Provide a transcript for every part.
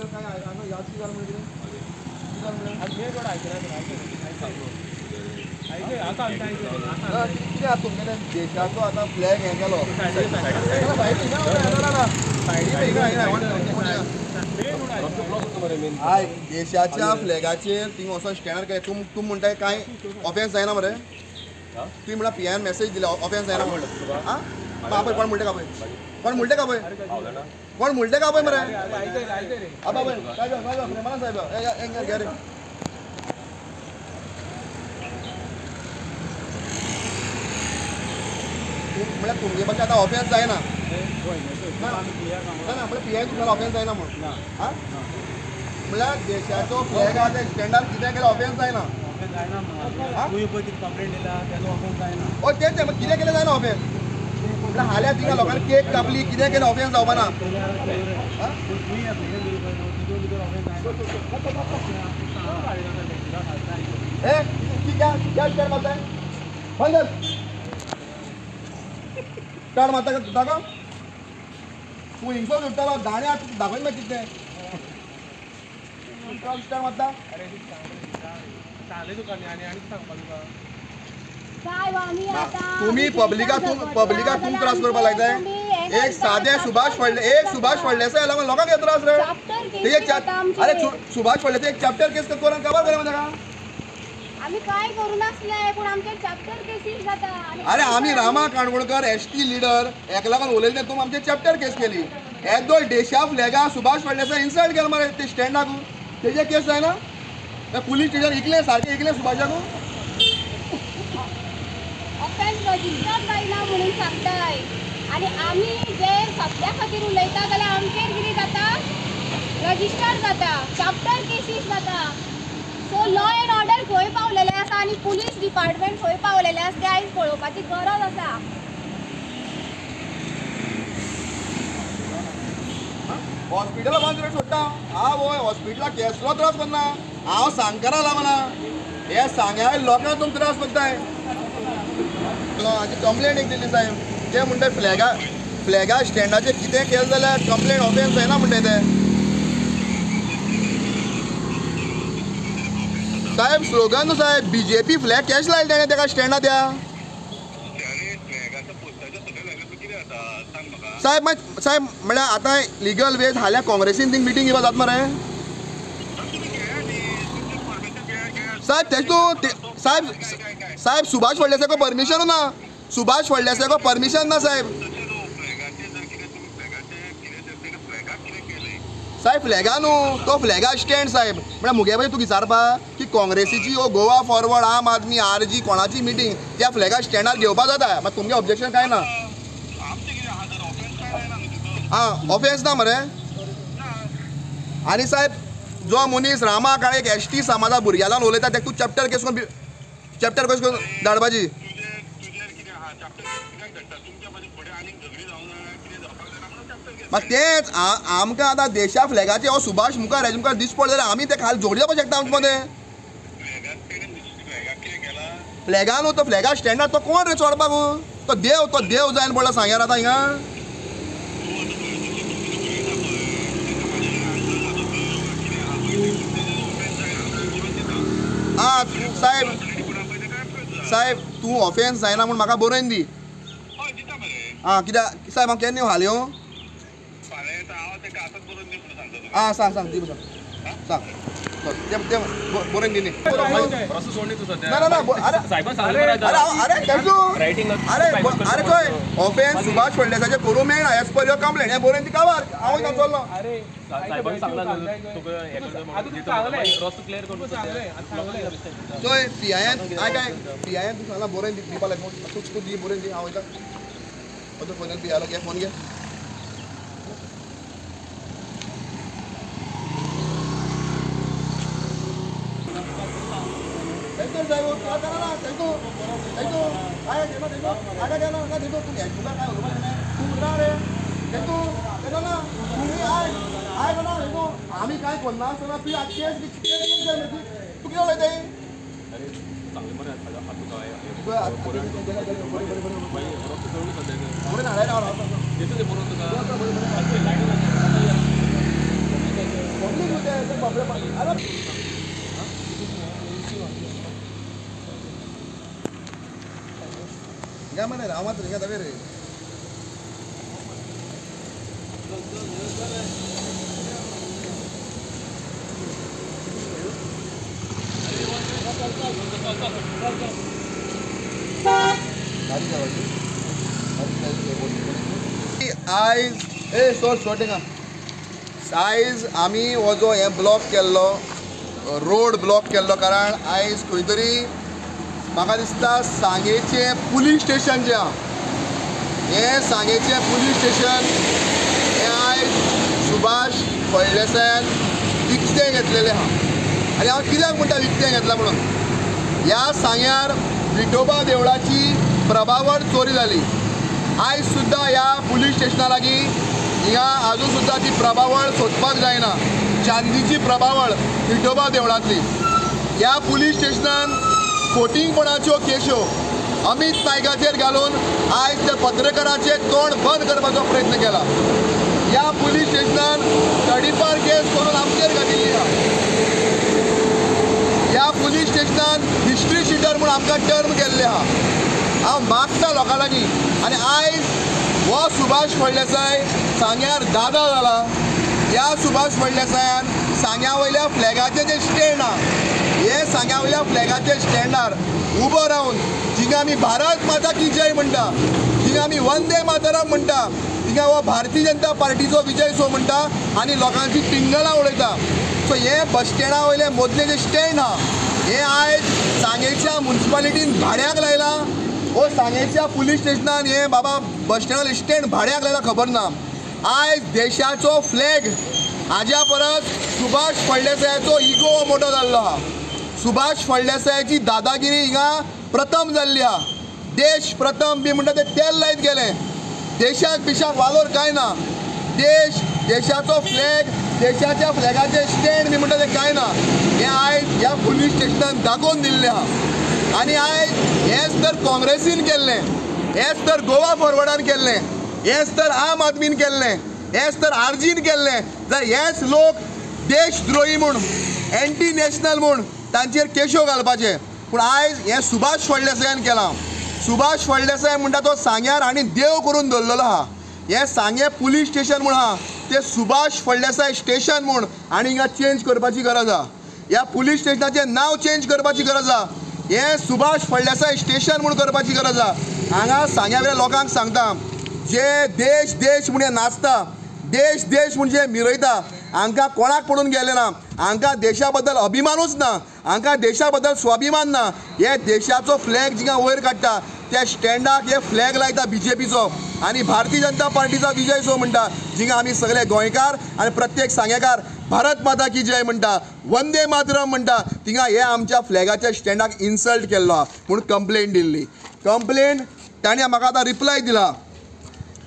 भितर काय हांगा याद कितें जालें म्हणलें कितें जालें म्हणलें कितें आतां तुमगेलें देशाचो आतां फ्लॅग हें केलो आयक देशाच्या फ्लॅगाचेर थिंग वचोन स्टँडार केलें तूं तूं म्हणटाय कांय ऑफेन्स जायना मरे तुवें म्हणल्यार पी आयन मॅसेज दिला ऑफेन्स जायना म्हणलें आं पळय कोण म्हणटा का पळय कोण म्हणटा का पळय कोण म्हणटा का पळय मरे आ बाबा काय प्रेमानंद साहेब घे रे म्हळ्यार तुमगे भाशेन आतां ऑफेन्स जायना ना ना म्हळ्यार पी I तुमकां ऑफेन्स जायना म्हूण आं म्हळ्यार देशाचो फ्लॅग आहा ते स्टँडार कितें केल्यार ऑफेन्स जायना हय तें तें कितें केलें जायना ऑफेन्स म्हळ्यार हाल्यां थिंगा लोकांनी केक कापली कितें केलें ऑफेन्स जावपा ना ए कित्याक स्टँड मारताय बंद स्टार्ट मारता दाखो तूं हिंगसो सुट्टालो दाण्या दाखय मागीर कितें स्टार्ट मारता तुम्ही पब्लिका पब्लिका तूं त्रास करपाक लायताय एक सादे सुभाष फडले एक सुभाष फडलेसाय लागून लोकांक हे त्रास रे अरे सुभाष फडलेसाय एक चॅप्टर केस करून काबार बरें ताका आमी काय करू नासले पूण आमचे चॅप्टर केसीस जाता. अरे आमी Rama Kankonkar S T leader हेका लागून उलयले तूं आमचे चॅप्टर केस केली येदोळ देशा फ्लॅगा सुभाष फडलेसाय इन्सल्ट केला मरे ते स्टँडाक तेजे केस जायना पुलीस स्टेशन इकलें सारकें इकलें सुभाषाक ऑफेन्स रजिस्टर जायना म्हणून सांगताय आनी आमी जे सत्या खातीर उलयता जाल्यार आमचेर कितें जाता रजिस्टर जाता चॅप्टर केसीस जाता. सो लॉ एंड ऑर्डर खंय पावलेलें आसा आनी पुलीस डिपार्टमेंट खंय पावलेलें आसा तें आयज पळोवपाची गरज आसा. हॉस्पिटला बंद सोडटा हांव वय हॉस्पिटलाक केसलो त्रास करना हांव सांगकारा लागना हे सांग्या लोकांक तुमी त्रास करताय. हाजी कंप्लेन एक दिली साहेब ते म्हणटा फ्लॅगा फ्लॅगा स्टँडाचेर कितें केलें जाल्यार कंप्लेन ऑफेन्स जायना म्हणटा ते साहेब स्लोगन साहेब बीजेपी फ्लॅग कॅश लायले तेणें तेका स्टँडा त्या साहेब मागीर साहेब म्हळ्यार आतां लिगल वेज हाल्यां काँग्रेसीन थिंग मिटींग घेवपा जाता मरे साहेब तेच तूं साहेब साहेब सुभाष फडलेसायको परमिशन ना सुभाष फडलेसायको परमिशन ना साहेब साहेब फ्लॅगा न्हू तो फ्लॅगा स्टँड साहेब म्हळ्यार मुगे भाशेन तुका विचारपा की काँग्रेसीची हो गोवा फॉरवर्ड आम आदमी आर जी कोणाची मिटींग त्या फ्लॅगा स्टँडार घेवपा जाता मागीर तुमगे ऑब्जेक्शन कांय ना आं ऑफेन्स ना मरे. आनी साहेब जो मनीस रामा काळे एक एस टी समाजा भुरग्यां उलयता तेका तूं चॅप्टर केस करून चॅप्टर केस करून धाडपाची मागीर तेंच आमकां आतां देशा फ्लॅगाचे हो सुभाष मुखार हेजे मुखार दिश्टी पडले जाल्यार आमी ते खाल जोडी जावपाक शकता आमचे मदें फ्लॅगा न्हू तो फ्लॅगा स्टँडार तो कोण रे चोडपाक तो देव जायन पडला सांग्यार आतां हिंगा. आं साहेब साहेब तूं ऑफेन्स जायना म्हूण म्हाका बरोवन दी आं कित्याक साहेब हांव केन्ना येवं हालीं येवं आं सांग सांग दी सांग सांग ते बरोवन दी न्ही ना ना अरे अरे अरे अरे चोय ऑफेन्स सुभाष फडलेसाचें करूं मेळना एज पर your complain हें बरोवन दी काबार हांव सांग चल्लो. चोय पी आयन आयक आयक पी आयन तूं सांगला बरोवन दी दिवपा लायक तूं तूं दी बरोवन दी हांव वयता वचो फोनार पी आयलो घे फोन घे. आमी काय करना आसतना तूं केस तूं कितें उलयताय आयज ए सोड सोड आयज आमी हो जो हे ब्लॉक केल्लो रोड ब्लॉक केल्लो कारण आयज खंय तरी म्हाका दिसता सांगेचें पुलीस स्टेशन जें आहा हें सांगेचें पुलीस स्टेशन हें आयज सुभाष फळदेसायान विकतें घेतलेलें आहा. आनी हांव कित्याक म्हणटा विकतें घेतलां म्हणून, ह्या सांग्यार विठोबा देवळाची प्रभावळ चोरी जाली. आयज सुद्दां ह्या पुलीस स्टेशना लागीं हिंगा आजून सुद्दां ती प्रभावळ सोदपाक जायना, चांदीची प्रभावळ विठोबा देवळांतली. ह्या पुलीस स्टेशनान फोटिंगपणाच्यो केश्यो अमित नायकाचेर घालून आयज त्या पत्रकाराचें तोंड बंद करपाचो प्रयत्न केला. ह्या पुलीस स्टेशनान तडीपार केस करून आमचेर घातिल्ली आहा. ह्या पुलीस स्टेशनान हिस्ट्री शिटर म्हूण आमकां टर्म केल्ले आहा. हांव मागता लोकां लागीं आनी आयज हो सुभाष फळदेसाय सांग्यार दादा जाला. ह्या सुभाष फळदेसायान सांग्या वयल्या फ्लॅगाचें जें स्टँड आहा हे सांग्या वयल्या फ्लॅगाचे स्टँडार उबो रावन जिंगा आमी भारत माता की जय म्हणटा, जिंगा आमी वंदे मातरम म्हणटा, थिंगा हो भारतीय जनता पार्टीचो विजय सो म्हणटा आनी लोकांची टिंगलां उडयता. सो हे बस स्टँडा वयले मदलें जें स्टँड आहा हें आयज सांगेच्या मुन्सिपालिटीन भाड्याक लायलां. हो सांगेच्या पुलीस स्टेशनान हें बाबा बस स्टँडार स्टँड भाड्याक लायला खबर ना. आयज देशाचो फ्लॅग हाज्या परस सुभाष फळदेसायाचो इगो मोठो जाल्लो आहा. सुभाष फळदेसायाची दादागिरी हिंगा प्रथम जाल्ली आहा. देश प्रथम बी म्हणटा ते तेल लायत गेले. देशाक बिशाक वालोर कांय ना. देश देशाचो फ्लॅग देशाच्या फ्लॅगाचे स्टँड बी म्हणटा ते कांय ना. हें आयज ह्या पुलीस स्टेशनान दाखोवन दिल्लें आहा. आनी आयज हेंच तर काँग्रेसीन केल्लें, हेंच तर गोवा फॉरवर्डान केल्लें, हेंच तर आम आदमीन केल्लें, हेंच तर आरजीन केल्लें. जर हेच लोक देशद्रोही म्हूण एंटी नॅशनल म्हूण तांचेर केश्यो घालपाचे, पूण आयज हें सुभाष फळदेसायान केलां. सुभाष फळदेसाय म्हणटा तो सांग्यार आनी देव करून दवरलेलो आहा. हें सांगें पुलीस स्टेशन म्हूण आहा तें सुभाष फळदेसाय स्टेशन म्हूण आनी हिंगा चेंज करपाची गरज आहा. ह्या पुलीस स्टेशनाचें नांव चेंज करपाची गरज आहा. हें सुभाष फळदेसाय स्टेशन म्हूण करपाची गरज आहा. हांगा सांग्या वयल्या लोकांक सांगता, जे देश देश म्हूण नाचता, देश देश म्हूण जे मिरयता, हांकां कोणाक पडून गेलें ना. हांकां देशा बद्दल अभिमानूच ना, हांकां देशा बद्दल स्वाभिमान ना. हे देशाचो फ्लॅग जिंगा वयर काडटा त्या स्टँडाक हे फ्लॅग लायता बीजेपीचो आनी भारतीय जनता पार्टीचो विजय सो म्हणटा, जिंगा आमी सगळे गोंयकार आनी प्रत्येक सांगेकार भारत माता की जय म्हणटा, वंदे मातरम म्हणटा. थिंगा हे आमच्या फ्लॅगाच्या स्टँडाक इन्सल्ट केल्लो आहा म्हूण कंप्लेन दिल्ली. कंप्लेन ताणें म्हाका आतां रिप्लाय दिला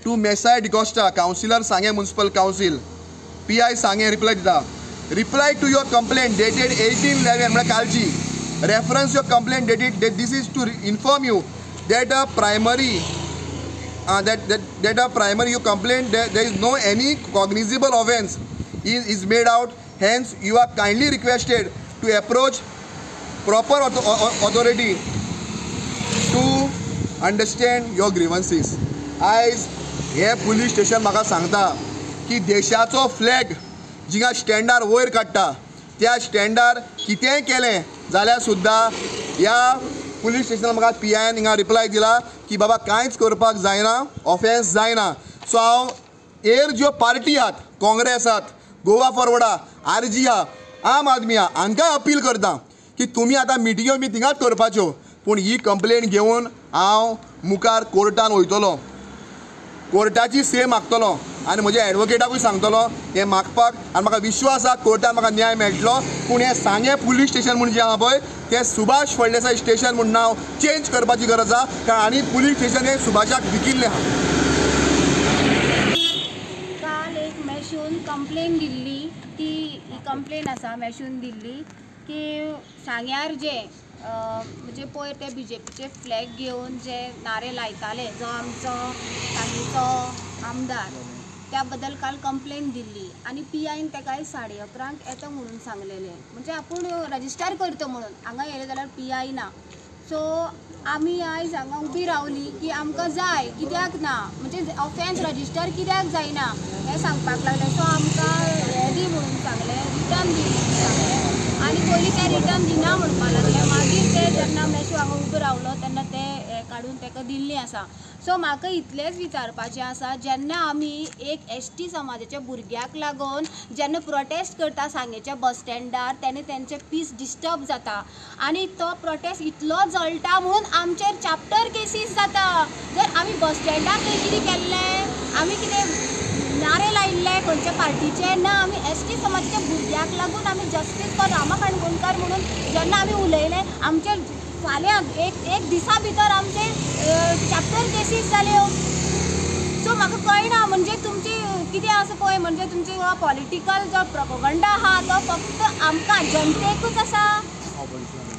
to Messiah D'Costa, councillor Sanguem municipal council, PI Sanguem reply दिता. Reply to your complaint dated 18/11 म्हळ्यार कालची. Reference your complaint dated this is to inform you that a primary that a primary your complaint there is no any cognizable offence is made out. Hence you are kindly requested to approach proper authority to understand your grievances. आयज हे police station म्हाका सांगता की देशाचो flag जिंगा स्टँडार वयर काडटा त्या स्टँडार कितेंय केलें जाल्यार सुद्दां ह्या पुलीस स्टेशनान म्हाका पी आयन हिंगा रिप्लाय दिला की बाबा कांयच करपाक जायना, ऑफेन्स जायना. सो हांव एर ज्यो पार्टी आहात, काँग्रेस आहात, गोवा फॉरवर्ड आहा, आरजी आहा, आम आदमी आहा, हांकां अपील करता की तुमी आतां मिटिंग्यो बी थिंगाच करपाच्यो, पूण ही कंप्लेन घेवन हांव मुखार कोर्टान वयतलो, कोर्टाची से मागतलो आनी म्हज्या एडवोकेटाकूय सांगतलो हें मागपाक. आनी म्हाका विश्वास आहा कोर्टान म्हाका न्याय मेळटलो. पूण हें सांगें पुलीस स्टेशन म्हूण जें आहा पळय तें सुभाष फळदेसाय स्टेशन म्हूण नांव चेंज करपाची गरज आहा, कारण आनी पुलीस स्टेशन हें सुभाषाक विकिल्लें आहा. काल एक मॅशून कंप्लेन दिल्ली, ती कंप्लेन आसा मॅशून दिल्ली की सांग्यार जे म्हणजे पयर ते बीजेपीचे फ्लॅग घेवन जे नारे लायताले, जो आमचो सांगेचो आमदार, त्या बद्दल काल कंप्लेन दिल्ली आनी पी आयन ताका 11:30 येता म्हणून सांगलेलें, म्हणजे आपूण रजिस्टर करता म्हणून. हांगा येयलें जाल्यार पी I ना. सो आमी आयज हांगा उबी रावली की आमकां जाय, कित्याक ना, म्हणजे ऑफेन्स रजिस्टर कित्याक जायना हें सांगपाक लागलें. सो आमकां हें दी म्हणून सांगलें, रिटर्न दी म्हणून सांगलें आनी पयलीं ते रिटर्न दिना म्हणपाक लागले. मागीर ते जेन्ना मेशो हांगा उबो रावलो तेन्ना ते काडून ताका दिल्ली आसा. सो म्हाका इतलेंच विचारपाचें आसा, जेन्ना आमी एक एस टी समाजाच्या भुरग्याक लागून जेन्ना प्रोटेस्ट करता सांगेच्या बस स्टँडार, तेन्ना तेंचे पीस डिस्टर्ब जाता आनी तो प्रोटेस्ट इतलो जळटा म्हणून आमचेर चॅप्टर केसीस जाता. जर आमी बस स्टँडार थंय कितें केल्लें, आमी कितें नारे लायिल्ले खंयच्या पार्टीचे ना, आमी एस टी समाजाच्या भुरग्याक लागून आमी जस्टीस फॉर रामा काणकोणकार म्हणून जेन्ना आमी उलयले, आमचेर फाल्यां एक दिसा भितर आमचेर चॅप्टर केसीस जाल्यो. सो म्हाका कळना म्हणजे तुमची कितें आसा पळय, म्हणजे तुमची पॉलिटिकल जो प्रोपोगंडा आहा तो फक्त आमकां जनतेकूच आसा.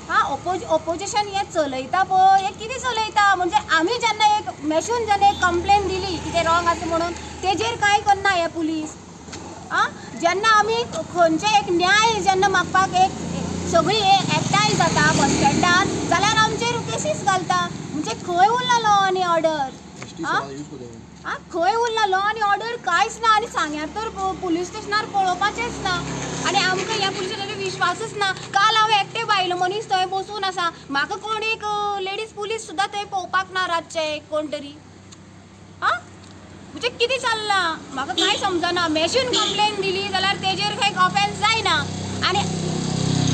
हा, ओपोजिशन हें चलयता पळय, हें कितें चलयता म्हणजे आमी जेन्ना एक मेशून जेन्ना एक कंप्लेन दिली कितें रॉंग आसा म्हणून, तेजेर कांय करना हे पुलीस. आं, जेन्ना आमी खंयचे एक न्याय जेन्ना मागपाक एक सगळी एकठांय जाता बस स्टँडार जाल्यार आमचेर केसीस घालता. म्हणजे खंय उरला लॉ आनी ऑर्डर? आं, खंय उरला लॉ आनी ऑर्डर? कांयच ना. आनी सांग्यार तर पुलीस स्टेशनार पळोवपाचेंच ना आनी आमकां ह्या पुलीस स्टेशनाचेर विश्वासूच ना. काल हांव एकटें बायल मनीस थंय बसून आसा, म्हाका कोण एक लेडीज पुलीस सुद्दां थंय पळोवपाक ना रातचें कोण तरी. आं, म्हणजे कितें चल्लां म्हाका कांय समजना. मेशीन कंप्लेन दिली जाल्यार तेजेर कांय ऑफेन्स जायना आनी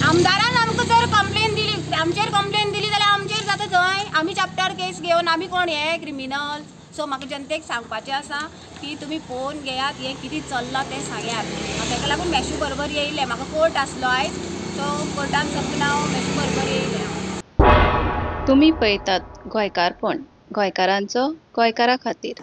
आमदारान आमकां जर कंप्लेन दिली, आमचेर कंप्लेन दिली जाल्यार आमचेर जाता थंय आमी चॅप्टर केस घेवन आमी कोण हे क्रिमिनल. सो म्हाका जनतेक सांगपाचें आसा की तुमी पळोवन घेयात हें कितें चल्लां तें सांगात. हांव ताका लागून मेशू बरोबर येयलें, म्हाका कोर्ट आसलो आयज, सो कोर्टान सोंपून हांव मेशू बरोबर येयलें. तुमी पळयतात गोंयकारपण, गोंयकारांचो गोंयकारा खातीर.